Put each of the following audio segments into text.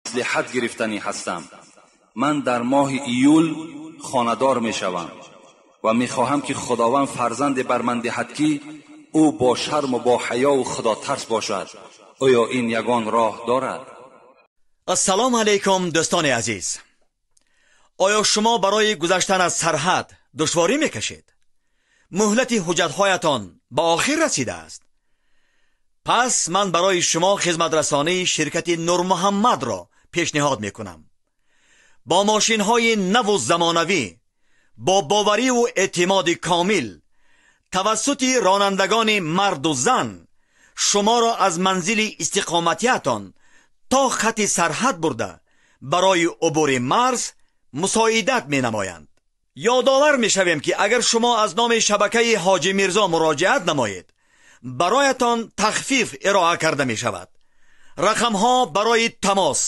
Маслиҳат гирифтанӣ ҳастам. Ман дар моҳи июл хонадор мешавам ва мехоҳам, ки Худованд фарзанде бар ман диҳад, ки ӯ бо шарму бо ҳаёву худотарс бошад. Оё ин ягон роҳ дорад? Ассалому алайкум, дӯстони азиз. Оё шумо барои гузаштан аз сарҳад душворӣ мекашед? Муҳлати ҳуҷҷатҳоятон ба охир расидааст? Пас ман барои шумо хизматрасонии ширкати Нурмуҳаммадро пешниҳод мекунам. Бо мошинҳои наву замонавӣ, бо бовариву эътимоди комил, тавассути ронандагони марду зан шуморо аз манзили истиқоматиятон то хати сарҳад бурда, барои убури марз мусоидат менамоянд. Ёдовар мешавем, ки агар шумо аз номи шабакаи Ҳоҷи Мирзо муроҷиат намоед, бароятон тахфиф ироа карда мешавад. Рақамҳо барои тамос: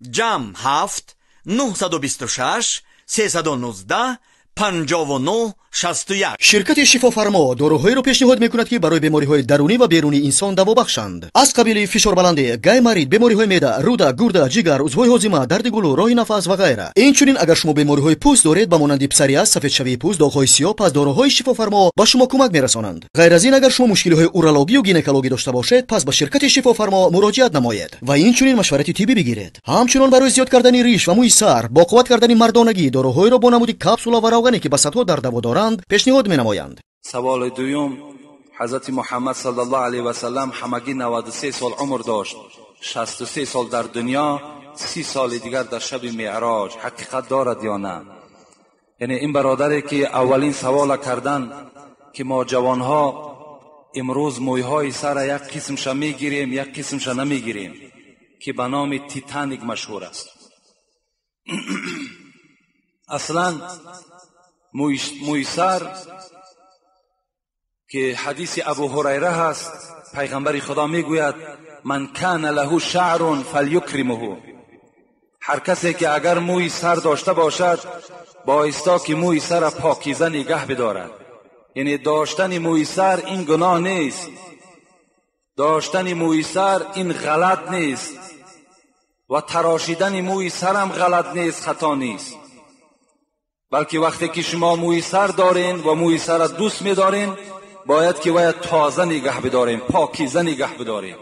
+7 926 319 59 61. Ширкати Шифофармо доруҳоеро пешниҳод мекунад, ки барои бемориҳои дарунӣ ва берунии инсон даво бахшанд, аз қабили фишорбаландӣ, гайморит, бемориҳои меъда, рӯда, гурда, ҷигар, узвҳои ҳозима, дарди гулӯ, роҳи нафас ва ғайра. Инчунин, агар шумо бемориҳои пӯст доред, ба монанди псориаз, сафедшавии пӯст, доғҳои сиёҳ, пас доруҳои Шифофармо ба шумо кӯмак мерасонанд. Ғайр аз ин, агар шумо мушкилиҳои урологию гинекологӣ дошта бошед, пас ба ширкати Шифофармо муроҷиат намоед ва инчунин машварати тиббӣ бигиред. Ҳамчунон барои зиёд кардани риш ва мӯи сар, бо қувват кардани мардонагӣ доруҳоеро бо намуди капсула ва равғане, ки ба садҳо дард даво доранд, пешниҳод менамоянд. Саволи дуюм: ҳазрати Муҳаммад саллаллоҳу алайҳи васаллам ҳамагӣ 93 сол умр дошт, 63 сол дар дунё, 30 соли дигар дар шаби меъроҷ. Ҳақиқат дорад ё на? Яъне ин бародаре, ки аввалин савола кардан, ки мо ҷавонҳо имрӯз мӯйҳои сара як қисмша мегирем, як қисмша намегирем, ки ба номи титаник машҳур аст. Аслан мӯи сар, ки ҳадиси Абу Ҳурайра ҳаст, пайғамбари Худо мегӯяд: «من كان له شعر فلیکرمه». Ҳар касе ки агар мӯи сар дошта бошад, боиста ки мӯи сара покиза нигаҳ бидорад. Яъне доштани мӯи сар ин гуноҳ нест, доштани мӯи сар ин ғалат нест ва тарошидани мӯи сарам ғалат нест, хато нест, балки вақте ки шумо мӯи сар дорен ва мӯи сара дӯст медорен, бояд ки вая тоза нигаҳ бидорем, покиза нигаҳ бидорем.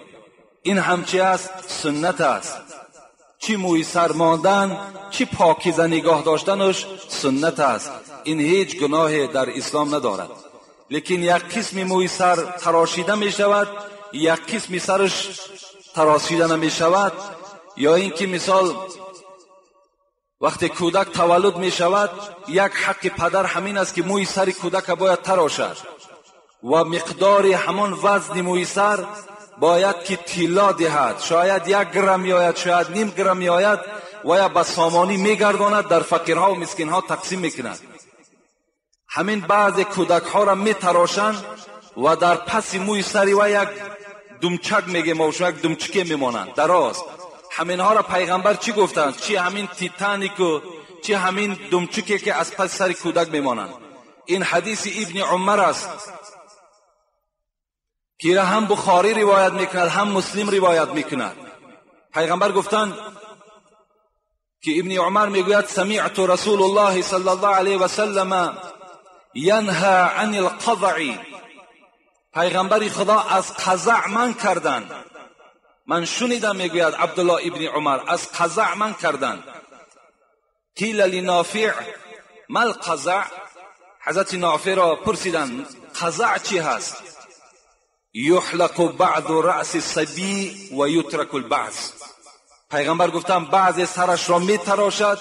Ин ҳам чи аст? Суннат аст. Чӣ мӯи сар мондан, чӣ покиза нигоҳ доштанаш суннат аст. Ин ҳеҷ гуноҳе дар ислом надорад. Лекин як қисми мӯи сар тарошида мешавад, як қисми сараш тарошида намешавад. Ё ин ки мисол вақте кӯдак таваллуд мешавад, як ҳаққи падар ҳамин аст, ки мӯи сари кӯдака бояд тарошад ва миқдори ҳамон вазни мӯи сар бояд ки тилло диҳад. Шояд 1 грамм меояд, шояд ним грамм меояд ва я ба сомонӣ мегардонад, дар фақирҳо мискинҳо тақсим мекунад. Ҳамин баъзе кӯдакҳоро метарошанд ва дар паси мӯи сари ва як думчак мегем, як думчике мемонанд дароз. Ҳаминҳоро пайғамбар чӣ гуфтанд? Чӣ ҳамин титанику, чӣ ҳамин думчуке, ки аз паси сари кӯдак мемонанд. Ин ҳадиси Ибни Умар аст, ки ира ҳам Бухорӣ ривоят мекунад, ҳам Муслим ривоят мекунад. Пайғамбар гуфтанд, ки Ибни Умар мегӯяд: «سمعت رسول الله صلى الله عليه وسلم ينهى عن القزع». Пайғамбари Худо аз қазаъ манъ карданд, ман шунидам, мегӯяд Абдулло ибни Умар, аз қазаъ манъ карданд. قيل لنافع: ما القزع؟ ҳазрати Нофеъро пурсиданд: қазаъ чӣ ҳаст? يحلق بعض رأس الصبي ويترك البعض. Пайғамбар гуфтанд: баъзе сарашро метарошад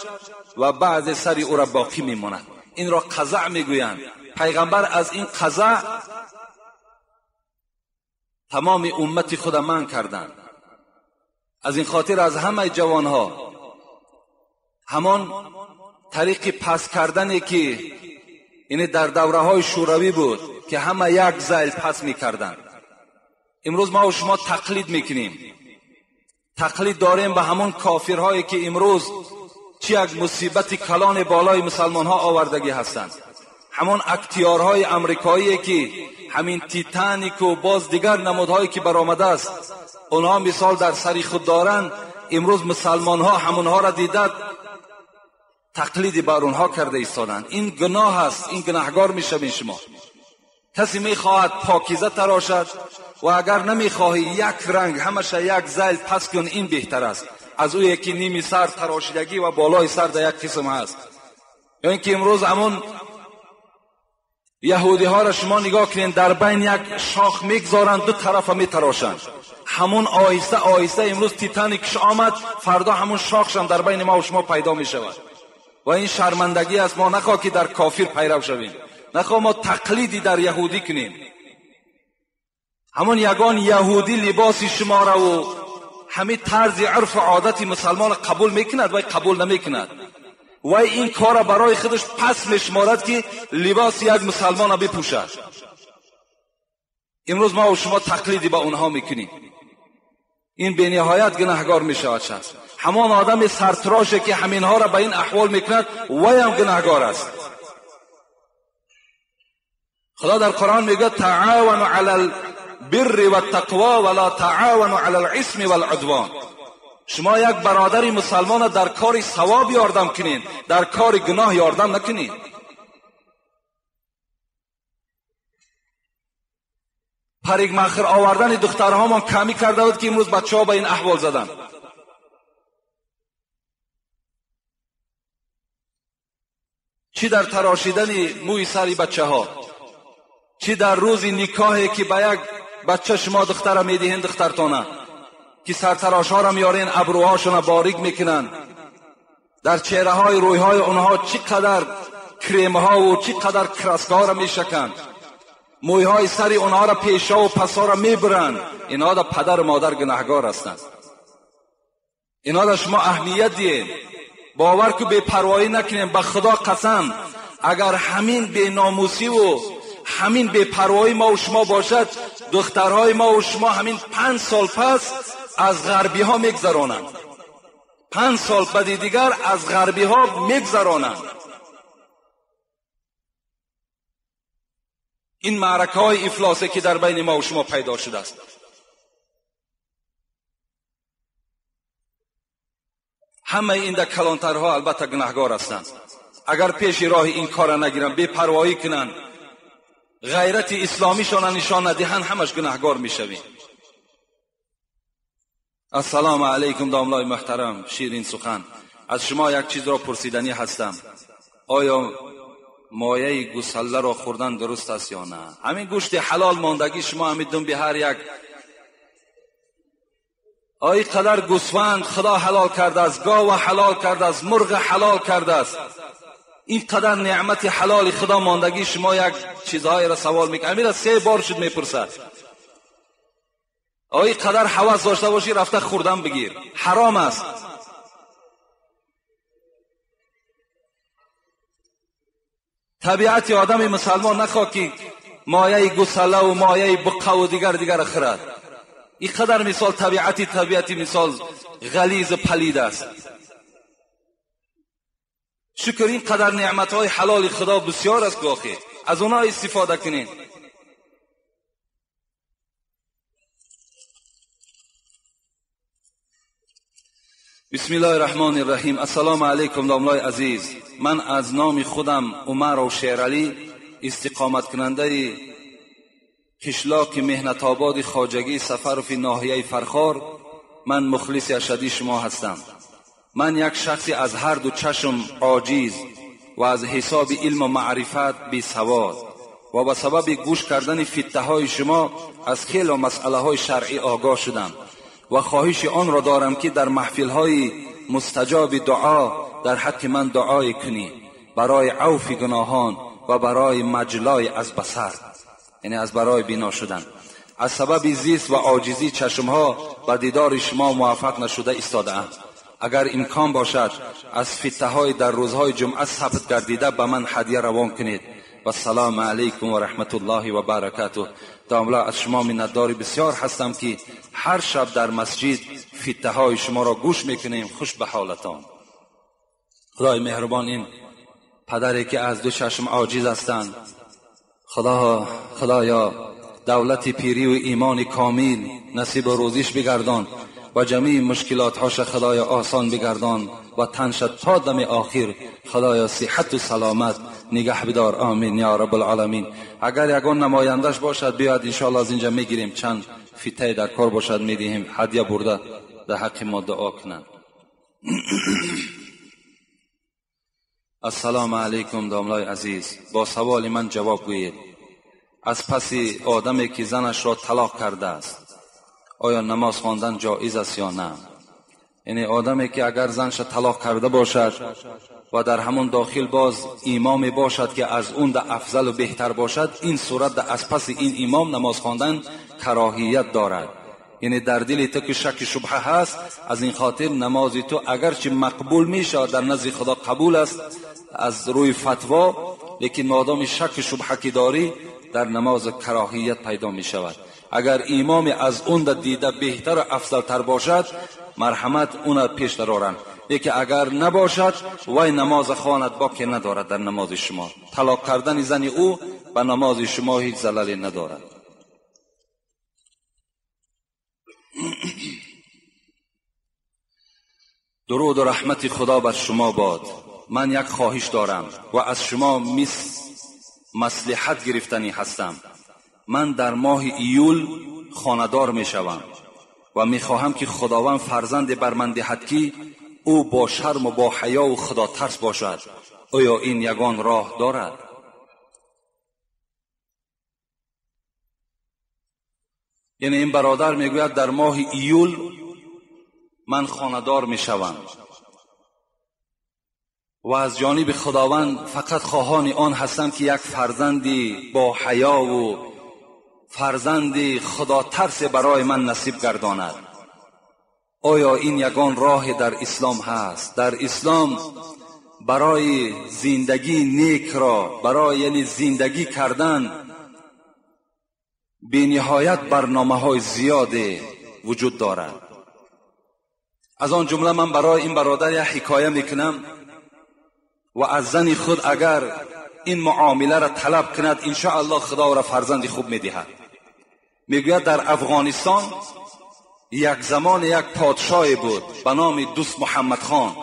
ва баъзе сари ӯро боқӣ мемонад. Инро қазаъ мегӯянд. Пайғамбар аз ин қазаъ тамоми уммати худа манъ карданд. Аз ин хотир аз ҳамаи ҷавонҳо ҳамон тариқи пас кардане, ки ине дар давраҳои шӯравӣ буд, ки ҳама як зайл пас мекарданд, имрӯз мо шумо тақлид мекунем, тақлид дорем ба ҳамон кофирҳое, ки имрӯз чӣ як мусибати калоне болои мусалмонҳо овардагӣ ҳастанд. Ҳамон актиёрҳои амрикоие, ки ҳамин титанику боз дигар намудҳое, ки баромадааст, онҳо мисол дар сари худ доранд. امروز مسلمان ها همونها را دیده تقلید بر اونها کرده ایستادند. این گناه است، این گناهگار میشوین شما. کسی میخواهد پاکیزه تراشد و اگر نمیخواهی یک رنگ همشه یک زیل پس کن، این بهتر است از او یکی نیمی سر تراشیدگی و بالای سر در یک قسم هست. یا اینکه امروز همون یهودی ها را شما نگاه کنین، در بین یک شاخ میگذارند، دو طرف میتراشند. همون آهسته آهسته امروز تیتانیکش آمد، فردا همون شاخش هم در بین ما و شما پیدا میشود. و این شرمندگی است. ما نخواه که در کافر پیرو شویم، نخواه ما تقلیدی در یهودی کنیم. همون یگان یهودی لباس شما را و همین طرز عرف و عادت مسلمان قبول میکند و قبول نمیکند و این کار برای خودش پس میشمارد که لباس یک مسلمان را بپوشد. امروز ما و شما تقلیدی با اونها میکنیم، این به نهایت گناهگار میشود شخص. همان آدم سرتراشه که همینها را به این احوال میکند وی هم گناهگار است. خدا در قرآن میگه تعاونوا علی البر والتقوا ولا تعاونوا علی الاثم والعدوان. شما یک برادر مسلمان در کار ثواب یاردم کنین، در کار گناه یاردم نکنین. پریگ مخر آوردن دخترهامان کمی کرده بود که امروز بچه ها به این احوال زدن. چی در تراشیدن موی سری بچه ها، چی در روز نکاحی که به یک بچه شما دختر میدهین، دخترتانه که سرتراش ها را میارین، ابروهاشون را باریک میکنن، در چهره های روی های اونها چی قدر کریم ها و چی قدر کرسک ها را میشکن، موی های سری اونها را پیشا و پسا را میبرن. اینها در پدر و مادر گناهگار هستند. اینها در شما اهمیت دیین، باور که بی پروایی نکنیم. به خدا قسم اگر همین بی ناموسی و همین بی پروایی ما و شما باشد، دخترهای ما و شما همین 5 سال پس از غربی ها میگذرانند. 5 سال بعد دیگر از غربی ها میگذرانند. این معرکه های افلاسه که در بین ما و شما پیدا شده است. همه این در کلانترها البته گناهگار هستند. اگر پیش راه این کار نگیرند، بی پروایی کنند، غیرت اسلامیشان نشان ندهند، همش گناهگار میشویم. السلام علیکم داملای محترم شیرین سخن، از شما یک چیز را پرسیدنی هستم. آیا مایه گوساله را خوردن درست است یا نه؟ همین گوشت حلال ماندگی شما همین دم به هر یک آی قدر گوسفند خدا حلال کرده است، گاو حلال کرده است، مرغ حلال کرده است، این قدر نعمت حلال خدا ماندگی شما یک چیزهایی را سوال میکنه. امیر 3 بار شد میپرسد. آی قدر حواس داشته باشی رفته خوردن بگیر، حرام است. طبیعت آدم مسلمان نخواه که مایه گوساله و مایه بقه و دیگر خرد. این قدر مثال طبیعتی مثال غلیظ پلید است. شکر این قدر نعمتهای حلال خدا بسیار است که از اونها استفاده کنین. بسم الله الرحمن الرحیم. السلام علیکم داملای عزیز، من از نام خودم عمر و شیرعلی، استقامت کننده قشلاق مهنت آباد خواجگی سفر فی ناحیه فرخار، من مخلص اشدی شما هستم. من یک شخصی از هر دو چشم عاجز و از حساب علم و معرفت بی سواد و به سبب گوش کردن فته های شما از خیلی مسئله های شرعی آگاه شدم و خواهش آن را دارم که در محفل های مستجاب دعا در حق من دعای کنی برای عفو گناهان و برای مجلای از بصر، یعنی از برای بینا شدن. از سبب زیست و عاجزی چشمها و دیدار شما موفق نشده ایستاده ام. اگر امکان باشد از فته های در روزهای جمعه ثبت گردیده به من هدیه روان کنید. و السلام علیکم و رحمت الله و برکاته. داملا از شما منتدار بسیار هستم که هر شب در مسجد فته های شما را گوش میکنیم. خوش به حالتان. خدای مهربان این پدری که از دو چشم عاجز هستند، خدایا دولت پیری و ایمان کامل نصیب روزیش بگردان و جمیع مشکلات هاش خدایا آسان بگردان و تنش تا دم آخر خدایا صحت و سلامت نگه بدار. آمین یا رب العالمین. اگر یگان نمایندش باشد بیاد انشاءالله از اینجا میگیریم، چند فیته در کار باشد میدهیم، هدیه برده در حق ما دعا کنند. السلام علیکم داملای عزیز، با سوال من جواب گویید. از پس آدمی که زنش را طلاق کرده است آیا نماز خواندن جایز است یا نه؟ یعنی آدمی که اگر زنش طلاق کرده باشد و در همون داخل باز امام باشد که از اون ده افضل و بهتر باشد، این صورت ده از پس این امام نماز خواندن کراهیت دارد. یعنی در دل تو که شک شبهه هست، از این خاطر نماز تو اگرچه مقبول میشه در نزد خدا قبول است از روی فتوا، لیکن مادام شک شبهه که داری در نماز کراهیت پیدا می شود. اگر امام از اون دیده بهتر و افضل تر باشد مرحمت اون پیش درارند، لیکن اگر نباشد وای نماز خواند باکی ندارد در نماز شما. طلاق کردن زن او به نماز شما هیچ زللی ندارد. درود و رحمت خدا بر شما باد. من یک خواهش دارم و از شما مصلحت گرفتنی هستم. من در ماه ایول خانه‌دار می شوم و می خواهم که خداوند فرزند بر من دهد که او با شرم و با حیا و خدا ترس باشد. آیا این یگان راه دارد؟ یعنی این برادر میگوید در ماه ایول من خانه‌دار می شوم و از جانب خداوند فقط خواهان آن هستم که یک فرزندی با حیا و فرزندی خدا ترس برای من نصیب گرداند. آیا این یگان راه در اسلام هست؟ در اسلام برای زندگی نیک را، برای یعنی زندگی کردن بی نهایت برنامه های زیادی وجود دارد. از آن جمله من برای این برادر یک حکایه میکنم و از زن خود اگر این معامله را طلب کند انشاءالله خدا را فرزند خوب میدهد. میگوید در افغانستان یک زمان یک پادشاهی بود به نام دوست محمد خان.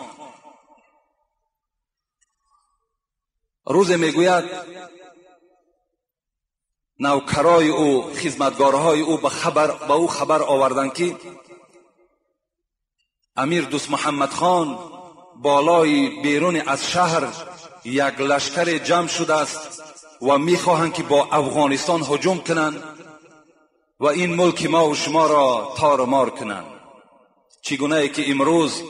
روز میگوید نوکرای او، خدمتگارهای او به او خبر آوردند که امیر دوست محمد خان بالای بیرون از شهر یک لشکر جمع شده است و میخواهند که با افغانستان هجوم کنند و این ملک ما و شما را تار و مار کنند. چگونه ای که امروز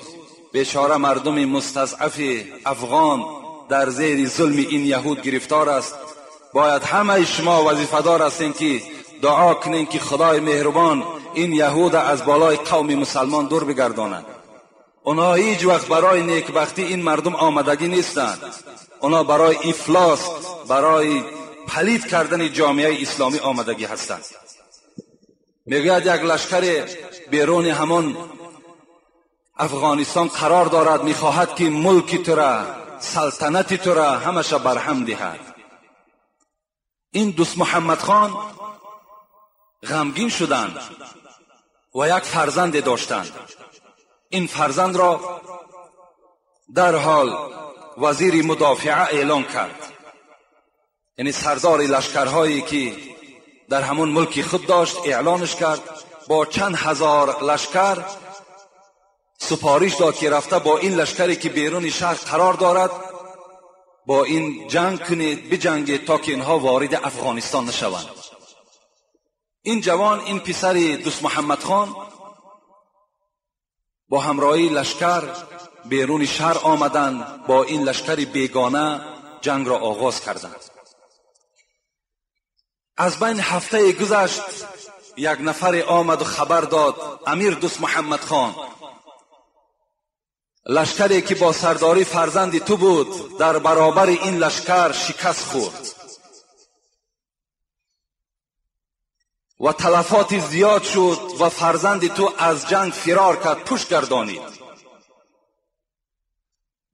بیچاره مردم مستضعف افغان در زیر ظلم این یهود گرفتار است، باید همه شما وظیفه‌دار هستین که دعا کنین که خدای مهربان این یهود از بالای قوم مسلمان دور بگرداند. اونها هیچ وقت برای نیکبختی این مردم آمدگی نیستند. اونها برای افلاس، برای پلید کردن جامعه اسلامی آمدگی هستند. میگوید یک لشکر بیرون همان افغانستان قرار دارد، میخواهد که ملک تو را، سلطنت تو را همش برهم دهد. این دوست محمد خان غمگین شدند و یک فرزند داشتند. این فرزند را در حال وزیر مدافعه اعلان کرد، یعنی سردار لشکرهایی که در همون ملک خود داشت اعلانش کرد. با چند هزار لشکر سپارش داد که رفته با این لشکری که بیرون شهر قرار دارد با این جنگ کنید، بجنگید تا که اینها وارد افغانستان نشوند. این جوان، این پسر دوست محمد خان با همراهی لشکر بیرون شهر آمدند، با این لشکر بیگانه جنگ را آغاز کردند. از بین هفته گذشت، یک نفر آمد و خبر داد امیر دوست محمد خان، لشکری که با سرداری فرزند تو بود در برابر این لشکر شکست خورد و تلفات زیاد شد و فرزند تو از جنگ فرار کرد، پشت گردانید.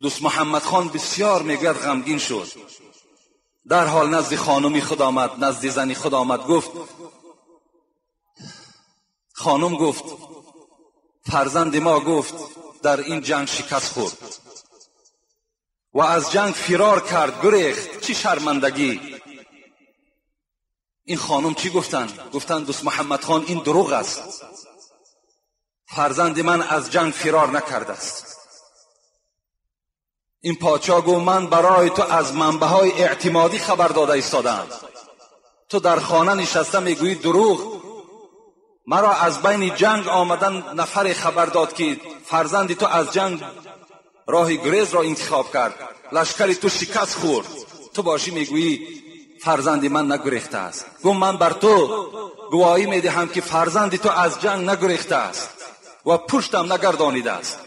دوست محمد خان بسیار میگوید غمگین شد. در حال نزد خانمی خود آمد، نزد زنی خود آمد، گفت خانم، گفت فرزند ما گفت در این جنگ شکست خورد و از جنگ فرار کرد، گریخت. چی شرمندگی! این خانم چی گفتند؟ گفتند دوست محمد خان این دروغ است، فرزند من از جنگ فرار نکرده است. این پادشاه گفت من برای تو از منبع‌های اعتمادی خبر داده ایستادم، تو در خانه نشسته میگویی دروغ. مرا از بین جنگ آمدن نفر خبر داد که فرزند تو از جنگ راه گریز را انتخاب کرد، لشکر تو شکست خورد، تو باشی میگویی فرزند من نگریخته است. گفت من بر تو گواهی میدهم که فرزند تو از جنگ نگریخته است و پشتم نگردانیده است.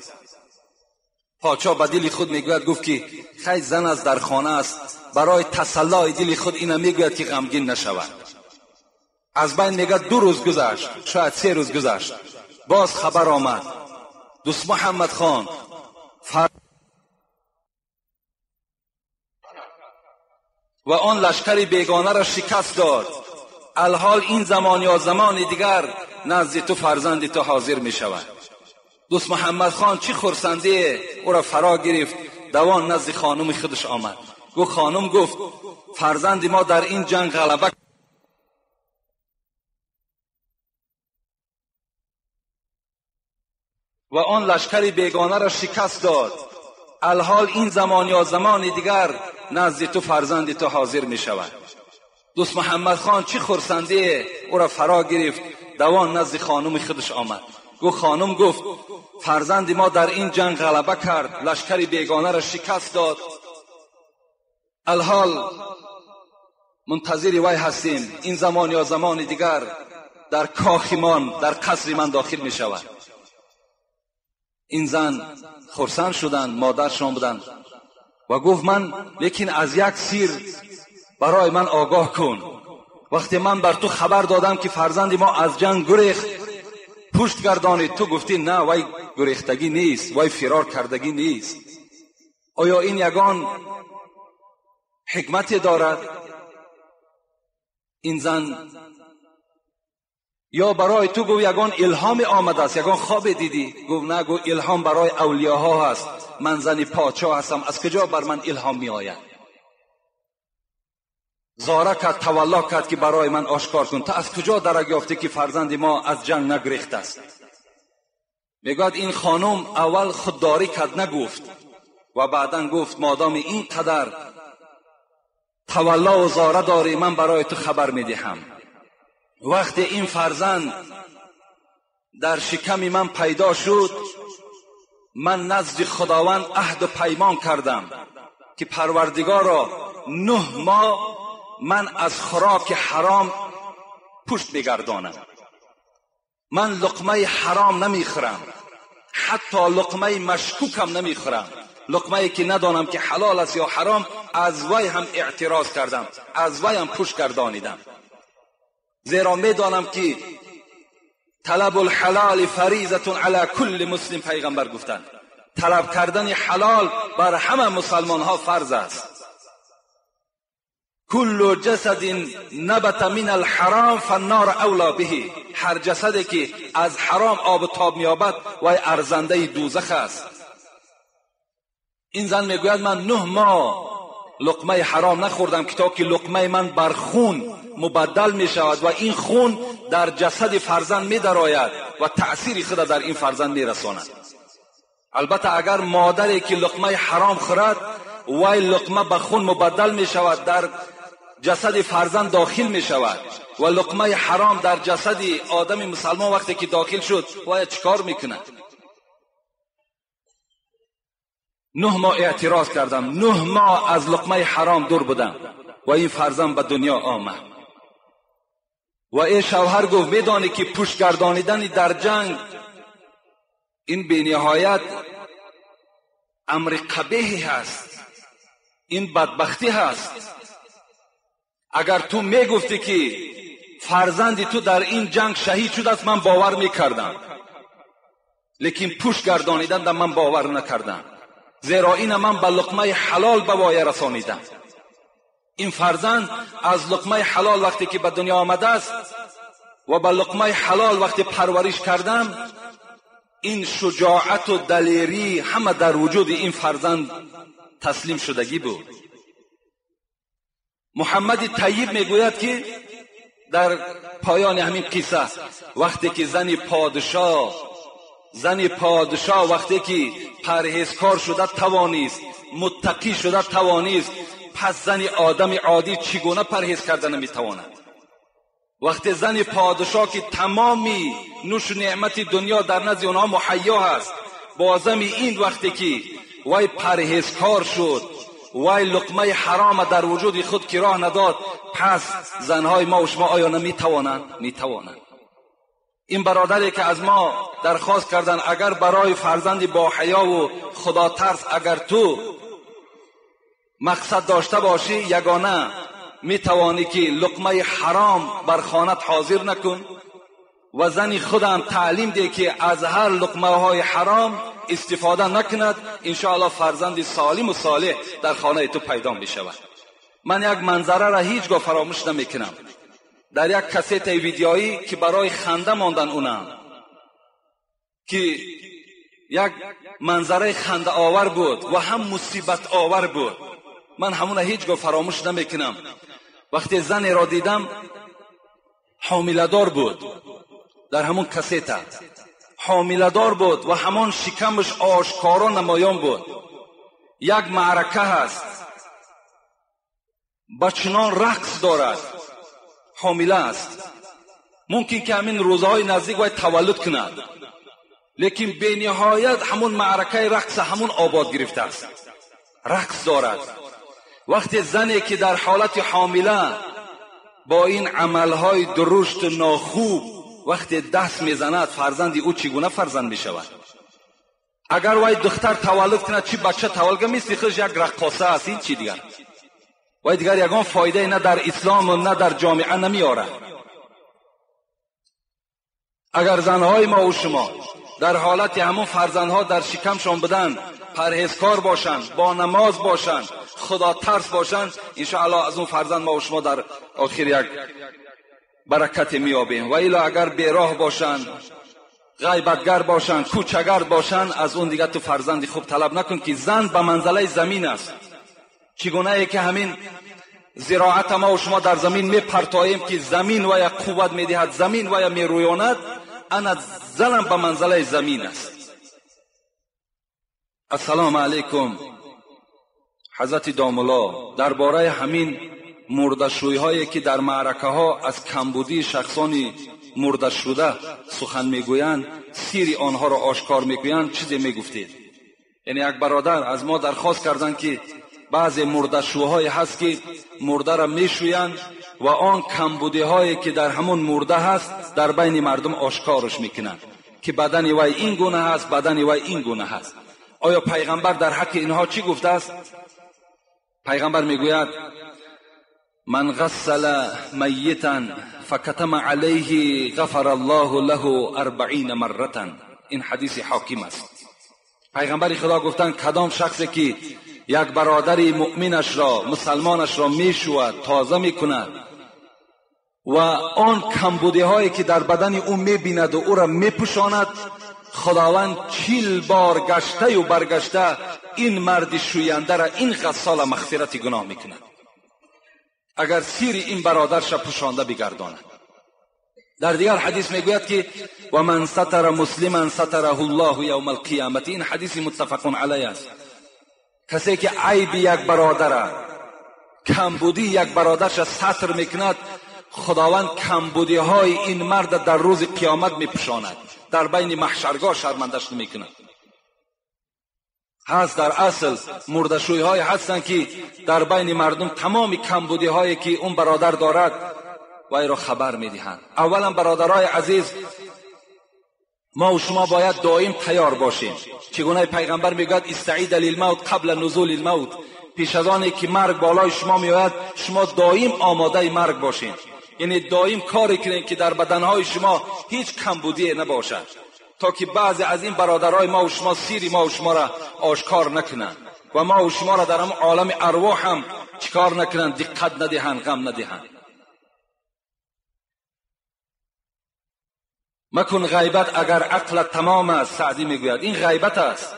پادشاه به دل خود میگوید، گفت که خیلی زن از در خانه است، برای تسلای دل خود اینو میگوید که غمگین نشود. از بین میگه 2 روز گذشت، شاید 3 روز گذشت، باز خبر آمد دوست محمد خان و آن لشکر بیگانه را شکست داد. الحال این زمان یا زمان دیگر نزد تو فرزند تو حاضر می شود. دوست محمد خان چی خرسندی او را فرا گرفت، دوان نزد خانم خودش آمد. گفت خانم، گفت فرزند ما در این جنگ غلبه و آن لشکر بیگانه را شکست داد. الحال این زمان یا زمان دیگر نزد تو فرزند تو حاضر می شود. دوست محمد خان چی خرسندی او را فرا گرفت، دوان نزد خانم خودش آمد. گفت خانم، گفت فرزند ما در این جنگ غلبه کرد، لشکر بیگانه را شکست داد. الحال منتظر وی هستیم، این زمان یا زمان دیگر در کاخ من، در قصر من داخل می شود. این زن خرسند شدند، مادرشان بودند و گفت من لیکن از یک سیر برای من آگاه کن. وقتی من بر تو خبر دادم که فرزند ما از جنگ گریخت، پشت گردانید، تو گفتی نه وی گریختگی نیست، وی فرار کردگی نیست. آیا این یگان حکمتی دارد؟ این زن یا برای تو گفت یگان الهام آمده است، یگان خواب دیدی؟ گفت نه، گفت الهام برای اولیاها هست، من زن پادشاه هستم، از کجا بر من الهام می آید؟ زاره کرد، تولا کرد که برای من آشکار کن، تا از کجا درک یافته که فرزند ما از جنگ نگریخت است؟ میگوید این خانم اول خودداری کرد، نگفت، و بعدا گفت مادام این قدر تولا و زاره داری، من برای تو خبر میدهم. وقتی این فرزند در شکم من پیدا شد، من نزد خداوند عهد و پیمان کردم که پروردگارا 9 ماه من از خوراک حرام پشت بگردانم، من لقمه حرام نمیخورم، حتی لقمه مشکوکم نمیخورم، لقمه که ندانم که حلال است یا حرام، از وی هم اعتراض کردم، از وی هم پشت گردانیدم، زیرا میدانم که طلب الحلال فریضة علی کل مسلم. پیغمبر گفتند طلب کردن حلال بر همه مسلمان ها فرض است. کل جسد نبت من الحرام فالنار اولا به. هر جسدی که از حرام آب و تاب میابد وی ارزنده دوزخ است. این زن میگوید من 9 ماه لقمه حرام نخوردم که تا که لقمه من بر خون مبدل می شود و این خون در جسد فرزند می درآید و تأثیر خود در این فرزند می رساند. البته اگر مادری که لقمه حرام خورد وی لقمه به خون مبدل می شود، در جسد فرزند داخل می شود و لقمه حرام در جسد آدم مسلمان وقتی که داخل شد وی چیکار میکند؟ 9 ماه اعتراض کردم، 9 ماه از لقمه حرام دور بودم و این فرزند به دنیا آمد. و ای شوهر گفت میدانی که پشت گردانیدن در جنگ این به نهایت امر قبیحی هست، این بدبختی هست. اگر تو میگفتی که فرزند تو در این جنگ شهید شده است من باور میکردم، لیکن پشت گردانیدن در من باور نکردم، زیرا این من به لقمه حلال به وایه رسانیدم. این فرزند از لقمه حلال وقتی که به دنیا آمده است و به لقمه حلال وقتی پرورش کردم، ин шуҷоату далерӣ ҳама дар вуҷуди ин фарзанд таслим шудагӣ буд. Муҳаммади Тайиб мегӯяд ки дар поёни ҳамин қисса вақте ки зани подшоҳ вақте ки парҳезкор шуда тавонист, муттақӣ шуда тавонист, пас зани одами оддӣ чӣ гуна парҳез карда наметавонад? Вақте зани подшоҳ ки тамоми нӯшу неъмати дунё дар назди онҳо муҳайё ҳаст, бозами ин вақте ки вай парҳезкор шуд, вай луқмаи ҳарома дар вуҷуди худ ки роҳ надод, пас занҳои мо ва шумо оё наметавонанд? Метавонанд. Ин бародаре ки аз мо дархост карданд, агар барои фарзанди боҳаёву худотарс агар ту мақсад дошта бошӣ, ягона метавонӣ ки луқмаи ҳаром бар хонат ҳозир накун ва зани худам таълим деҳ ки аз ҳар луқмаҳои ҳаром истифода накунад, иншоаллоҳ фарзанди солиму солеҳ дар хонаи ту пайдо мешавад. Ман як манзараро ҳеҷ гоҳ фаромӯш намекунам. Дар як кассетаи видеоӣ ки барои ханда мондан унам, ки як манзараи хандаовар буд ва ҳам мусибатовар буд, ман ҳамуна ҳеҷ гоҳ фаромӯш намекунам. Вақте занеро дидам ҳомиладор буд, дар ҳамон кассета ҳомиладор буд ва ҳамон шикамаш ошкоро намоён буд. Як маърака ҳаст, ба чунон рақс дорад, ҳомила аст, мумкин ки ҳамин рӯзаҳои наздик вай таваллуд кунад, лекин бениҳоят ҳамон маъракаи рақса ҳамон обод гирифтааст, рақс дорад. Вақте зане ки дар ҳолати ҳомила бо ин амалҳои дурушту нохуб вақте даст мезанад, фарзанди ӯ чӣ гуна фарзанд мешавад? Агар вай духтар таваллуд кунад, чӣ бача таваллуд кунад, мисли худаш як раққоса аст, ин чӣ дигар? Вай дигар ягон фоидае на дар ислому на дар ҷомеа намеорад. Агар занҳои мо ва шумо дар ҳолати ҳамон фарзандҳо дар шикамшон буданд, парҳезкор бошанд, бо намоз бошанд, худотарс бошанд, иншоаллоҳ аз он фарзанд мо ва шумо дар охир як баракате меёбем. Ва ило агар бероҳ бошанд, ғайбатгар бошанд, кӯчагард бошанд, аз он дигар ту фарзанди хуб талаб накун ки зан ба манзалаи замин аст. Чӣ гунае ки ҳамин зироата мо ва шумо дар замин мепартоем ки замин вая қувват медиҳад, замин вая мерӯёнад, ана занам ба манзалаи замин аст. Ассалому алайкум. Ҳазрати домулло дар бораи ҳамин мурдашӯйҳое ки дар маъракаҳо аз камбудии шахсони мурдашуда сухан мегӯянд, сири онҳоро ошкор мекунанд, чизе мегуфтед? Яъне як бародар аз мо дархост карданд ки баъзе мурдашӯҳое ҳаст ки мурдаро мешӯянд ва он камбудиҳое ки дар ҳамон мурда ҳаст дар байни мардум ошкорш мекунанд ки бадани вай ин гуна ҳаст, бадани вай ин гуна ҳаст. Оё пайғамбар дар ҳаққи инҳо чӣ гуфтааст? Пайғамбар мегӯяд: ман ғассала майитан факатама алайҳи ғафара аллоҳу лаҳу арбаина марратан. Ин ҳадиси ҳоким аст. Пайғамбари худо гуфтанд кадом шахсе ки як бародари муъминашро, мусалмонашро мешӯяд, тоза мекунад ва он камбудиҳое ки дар бадани ӯ мебинаду ӯро мепӯшонад, худованд 40 бор гаштаю баргашта ин марди шӯяндара, ин ғассола мағфирати гуноҳ мекунад, агар сири ин бародарша пӯшонда бигардонад. Дар дигар ҳадис мегӯяд ки ва ман сатара муслиман сатараҳу ллоҳу явма алқиёмати. Ин ҳадиси муттафақун алайҳ аст. Касе ки айби як бародара, камбудии як бародарша сатр мекунад, худованд камбудиҳои ин марда дар рӯзи қиёмат мепӯшонад, дар байни маҳшаргоҳ шармандаш намекунад. ҳаст дар асл мурдашӯйҳое ҳастанд ки дар байни мардум тамоми камбудиҳое ки он бародар дорад вайро хабар медиҳанд. Аввалан бародарои азиз, мо ва шумо бояд доим тайёр бошем. Чӣ гуна пайғамбар мегӯяд: истаида лилмавт қабла нузули лмавт. Пеш аз оне ки марг болои шумо меояд, шумо доим омодаи марг бошед. Яъне доим коре кунед ки дар баданҳои шумо ҳеҷ камбудие набошад, то ки баъзе аз ин бародарои мо ва шумо сири мо ва шуморо ошкор накунанд ва мо ва шуморо дар ҳамон олами арвоҳ ҳам чикор накунанд, диққат надиҳанд, ғам надиҳанд. مکن غیبت اگر عقلت تمام است. سعدی میگوید این غیبت است.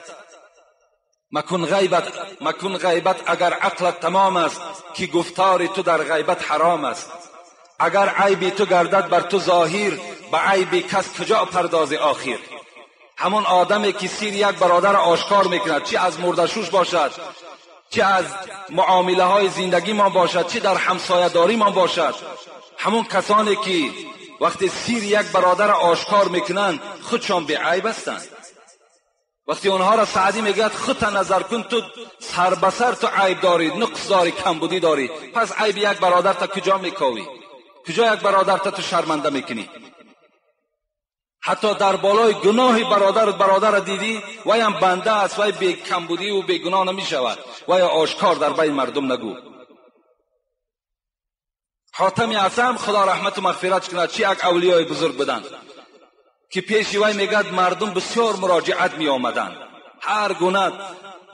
مکن غیبت اگر عقلت تمام است، که گفتار تو در غیبت حرام است. اگر عیبی تو گردد بر تو ظاهر، به عیب کس کجا پرداز آخر. همون آدمی که سیر یک برادر آشکار میکند، چی از مردشوش باشد، چی از معامله های زندگی ما باشد، چی در همسایه داری ما باشد، همون کسانی که وقتی سیر یک برادر آشکار میکنند خودشان بی عیب هستند. وقتی اونها را سعدی میگوید خودت نظر کن، تو سر به سر تو عیب داری، نقص داری، کمبودی داری، پس عیب یک برادر تا کجا میکاوی؟ کجا یک برادر تا تو شرمنده میکنی؟ حتی در بالای گناه برادر دیدی، وی هم بنده است، وی بی کمبودی و بی گناه نمیشود، وی آشکار در بین مردم نگو. حاتم اصم خدا رحمت و مغفرت کند، چی یک اولیای بزرگ بودند که پیش وی میگد مردم بسیار مراجعت می آمدند، هر گونه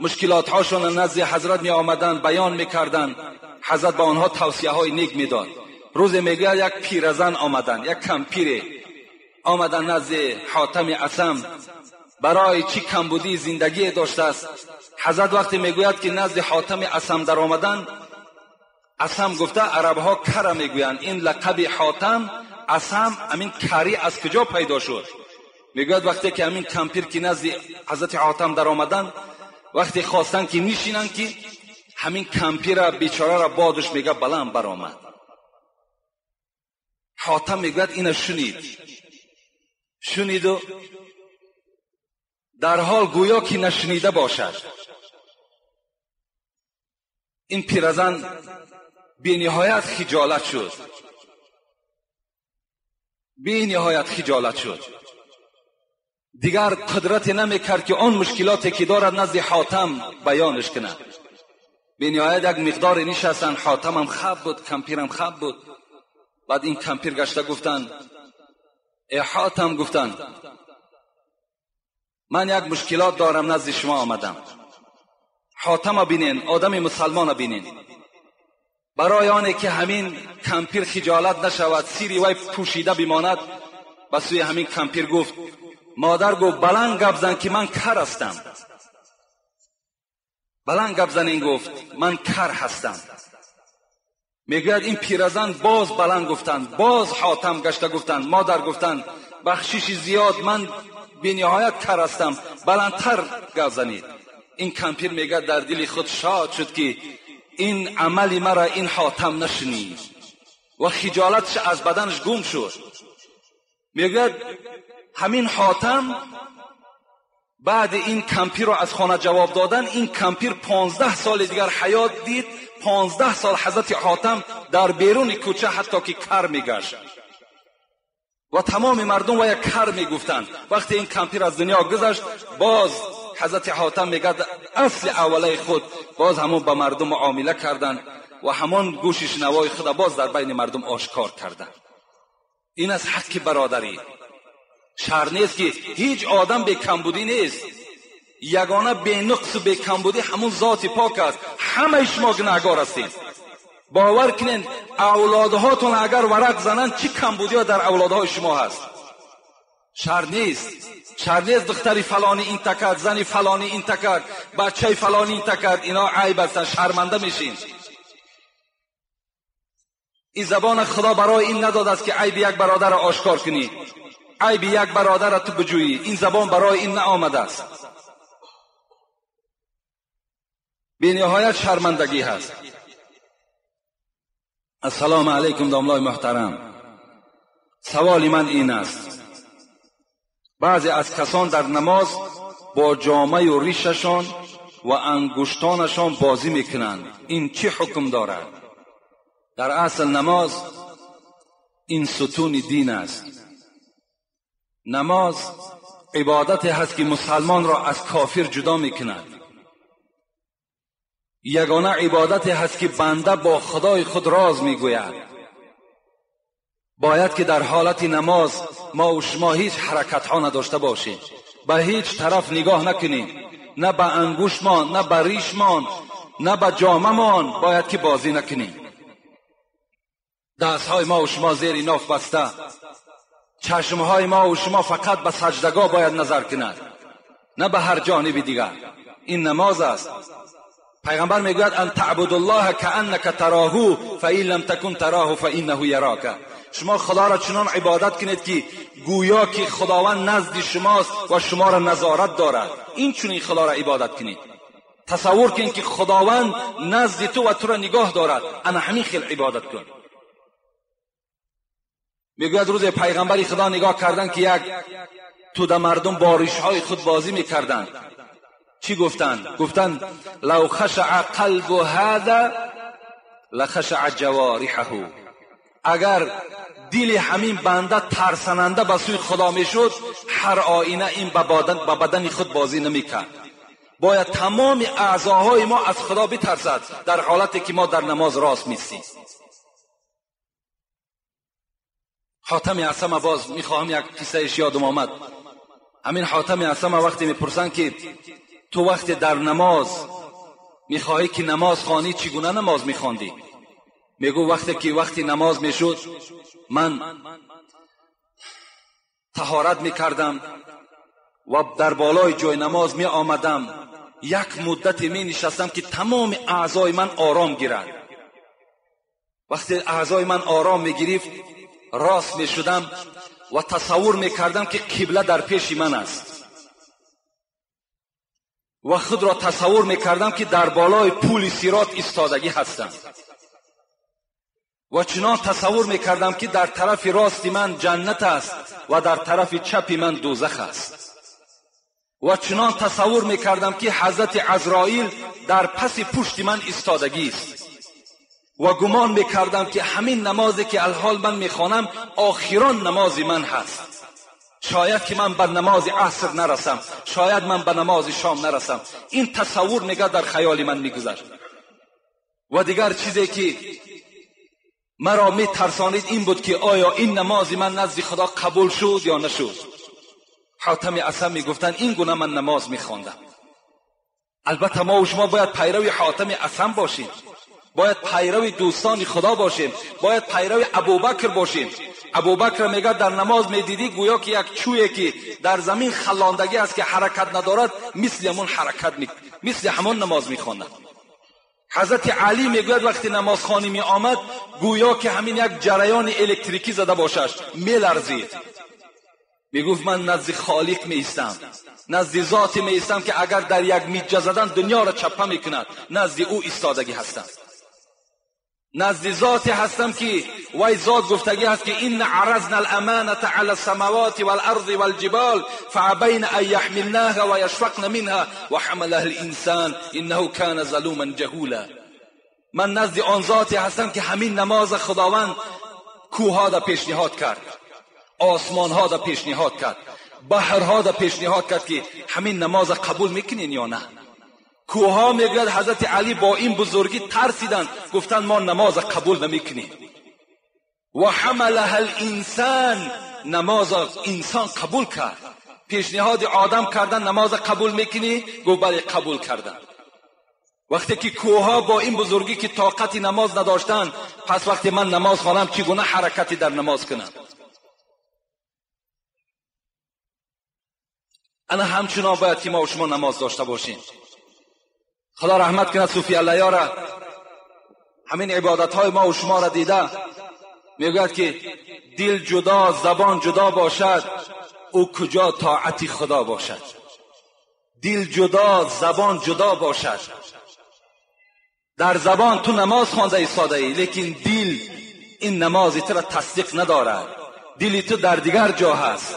مشکلات هاشون نزد حضرت می آمدند، بیان میکردند، حضرت به آنها توصیه های نیک میداد. روز میگه یک پیرزن آمدند، یک کمپیر آمدن نزد حاتم اصم، برای چی کمبودی زندگی داشته است. حضرت وقتی میگوید که نزد حاتم اصم در آمدن، اصم گفته عرب ها کره میگویند، این لقب حاتم اصم امین کری از کجا پیدا شد؟ میگوید وقتی که امین کمپیر که نزد حضرت حاتم در آمدن، وقتی خواستن که نشینن که همین کمپیر بیچاره را بادش میگه بلند برآمد. حاتم میگوید اینو شنید و در حال گویا که نشنیده باشد. این پیرزن بی نهایت خجالت شد، بی نهایت خجالت شد، دیگر قدرت نمیکرد که آن مشکلاتی که دارد نزد حاتم بیانش کند. بی نهایت یک مقدار نشستن، حاتم هم خب بود، کمپیرم خب بود. بعد این کمپیر گشته گفتن ای حاتم، گفتن من یک مشکلات دارم نزد شما آمدم. حاتم بینین، آدم مسلمان بینین، برای آنه که همین کمپیر خجالت نشود، سیری وی پوشیده بماند، به سوی همین کمپیر گفت مادر گفت بلند گپ زن که من کر هستم. بلند گپ زن، این گفت من کر هستم. میگوید این پیرزن باز بلند گفتند، باز حاتم گشته گفتند مادر گفتند بخشش زیاد، من بی نهایت کر هستم، بلندتر گپ زنید. این کمپیر میگه در دل خود شاد شد که این عمل مرا این حاتم نشنید و خجالتش از بدنش گم شد. میگه همین حاتم بعد این کمپیر رو از خانه جواب دادن، این کمپیر 15 سال دیگر حیات دید. 15 سال حضرت حاتم در بیرون کوچه حتی که کر میگشت و تمام مردم و یک کر میگفتند. وقتی این کمپیر از دنیا گذشت، باز حضرت حاتم میگه اصل اوله خود باز همون به مردم معامله کردند و همون گوش شنوای خود باز در بین مردم آشکار کردند. این از حق برادری. شر نیست که هیچ آدم به کمبودی نیست، یگانه به نقص و به کمبودی همون ذات پاک است. همه شما گناهگار هستین. باور کنین اولادهاتون اگر ورق زنن چی کمبودی ها در اولادهای شما هست. شر نیست، شر نیست دختری فلانی این تکرد، زنی فلانی این تکرد، بچه فلانی این تکرد، اینا عیب هستن، شرمنده میشین. این زبان خدا برای این نداد است که عیب یک برادر را آشکار کنی، عیب یک برادر را تو بجویی. این زبان برای این نآمده است. بی نهایت شرمندگی هست. السلام علیکم داملای محترم. سوال من این است، بعضی از کسان در نماز با جامه و ریششان و انگشتانشان بازی میکنند، این چه حکم دارد؟ در اصل نماز این ستون دین است. نماز عبادت هست که مسلمان را از کافر جدا میکند. یگانه عبادت هست که بنده با خدای خود راز میگوید. باید که در حالت نماز ما و شما هیچ حرکت ها نداشته باشیم، به هیچ طرف نگاه نکنیم، نه به انگوشمان، نه به ریشمان، نه به جامه‌مان باید که بازی نکنیم. دستهای ما و شما زیر ناف بسته، چشمهای ما و شما فقط به سجدگاه باید نظر کند، نه به هر جانب دیگر. این نماز است. پیغمبر میگوید ان تعبد الله كأنك تراه فإن لم تكن تراه فإنه یراک. شما خدا را چنان عبادت کنید که گویا که خداوند نزد شماست و شما را نظارت دارد. این چنین خدا را عبادت کنید. تصور کن که خداوند نزد تو و تو را نگاه دارد. انا همین خیل عبادت کن. میگوید روز پیغمبر خدا نگاه کردن که یک توده مردم با ریشهای خود بازی میکردند. چی گفتند؟ گفتند لو خشع قلب هذا لخشع جوارحه. اگر دل همین بنده ترسننده به سوی خدا میشد، هر آینه این به بدن خود بازی نمیکرد. باید تمام اعضاهای ما از خدا بترسد در حالتی که ما در نماز راست میستیم. حاتم اصم باز میخواهم یک قصهش یادم آمد. همین حاتم اصم وقتی میپرسن که تو وقتی در نماز میخواهی که نماز خوانی چگونه نماز میخواندی؟ میگو وقتی که وقتی نماز میشد من طهارت میکردم و در بالای جای نماز می آمدم، یک مدت می نشستم که تمام اعضای من آرام گیرد. وقتی اعضای من آرام می گرفت راست می شدم و تصور می کردم که قبله در پیش من است و خود را تصور می کردم که در بالای پول صراط ایستادگی هستم و چنان تصور می کردم که در طرف راست من جنت است و در طرف چپ من دوزخ است و چنان تصور می کردم که حضرت عزرائیل در پس پشت من ایستادگی است و گمان می کردم که همین نمازی که الحال من می خوانم آخران نماز من هست. شاید که من به نماز عصر نرسم، شاید من به نماز شام نرسم. این تصور نگه در خیال من میگذشت. و دیگر چیزی که مرا می ترسانید این بود که آیا این نماز من نزد خدا قبول شد یا نشد. حاتم اصم می گفتن این گونه من نماز می خواندم. البته ما و شما باید پیرو حاتم اصم باشیم، باید پیرو دوستان خدا باشیم، باید پیرو ابوبکر باشیم. ابوبکر میگه در نماز میدیدی گویا که یک چویی که در زمین خلاندگی است که حرکت ندارد، مثل همون حرکت مثل همون نماز میخواند. حضرت علی میگوید وقتی نمازخوانی می آمد گویا که همین یک جریان الکتریکی زده باشش، میلرزید. میگفت من نزد خالق می ایستم، نزد ذاتی می ایستم که اگر در یک میجه زدن دنیا را چپه میکند، نزد او ایستادگی هستم. نزد ذاتی هستم که وی ذات گفتگی هست که این عرضنا الامانة علی السماوات والارض والجبال فابین ان یحملناها و یشفقن منها وحملها الانسان انه کان ظلوما جهولا. من نزد آن ذاتی هستم که همین نماز خداوند کوهها را پیشنهاد کرد، آسمانها را پیشنهاد کرد، بحرها را پیشنهاد کرد که همین نماز قبول میکنین یا نه. کوها میگوید حضرت علی با این بزرگی ترسیدند، گفتند ما نماز قبول نمیکنیم. و حملها الانسان، نماز انسان قبول کرد. پیشنهاد آدم کردن نماز قبول میکنی؟ گفت بله قبول کردن. وقتی که کوها با این بزرگی که طاقت نماز نداشتند، پس وقتی من نماز خوانم چگونه حرکتی در نماز کنم؟ انا همچنان باید که ما و شما نماز داشته باشیم. خدا رحمت کنه صوفی الله را، همین عبادت های ما و شما را دیده، میگوید که دل جدا زبان جدا باشد او کجا طاعت خدا باشد. دل جدا زبان جدا باشد. در زبان تو نماز خوانده ایستاده ای، لیکن دل این نماز تو را تصدیق ندارد، دل تو در دیگر جا هست.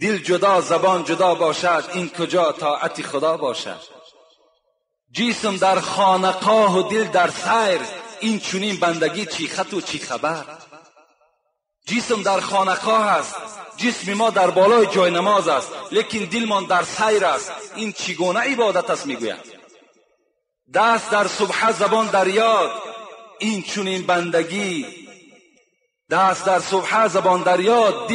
دل جدا زبان جدا باشد این کجا طاعت خدا باشد. جسم در خانقاه و دل در سیر، این چنین بندگی چی خط و چی خبر. جسم در خانقاه است، جسم ما در بالای جای نماز است، لیکن دلمان در سیر است. این چگونه عبادت است؟ میگوید دست در سبحه زبان در یاد، این چنین بندگی. دست در سبحه زبان در یاد،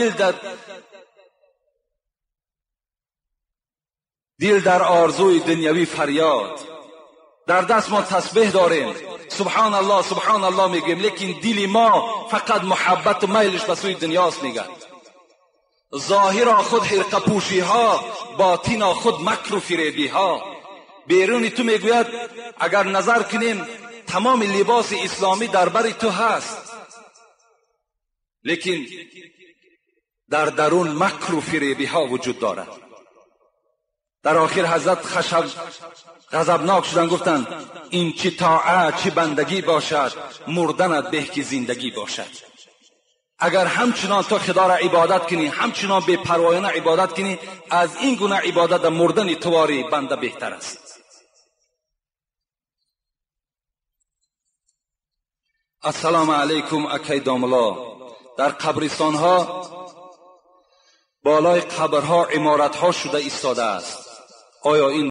دل در آرزوی دنیوی فریاد. در دست ما تسبیح داریم، سبحان الله سبحان الله میگیم، لیکن دل ما фақат муҳаббату майлиш ба сӯи дунёст. Мегӯяд зоҳиро худ ҳирқапӯшиҳо, ботино худ макру фиребиҳо. Беруни ту мегӯяд агар назар кунем тамоми либоси исломӣ дар бари ту ҳаст, лекин дар дарун макру фиребиҳо вуҷуд дорад. Дар охир ҳазрат хашаб ғазабнок шуданд, гуфтанд ин чӣ тоат, чӣ бандагӣ бошад, мурданат беҳ ки зиндагӣ бошад. Агар ҳамчунон то худоро ибодат кунӣ, ҳамчунон бепарвоёна ибодат кунӣ, аз ин гуна ибодат дар мурдани туворӣ банда беҳтар аст. Ассалому алайкум акай домло. Дар қабристонҳо болои қабрҳо иморатҳо шуда истодааст. Оё ин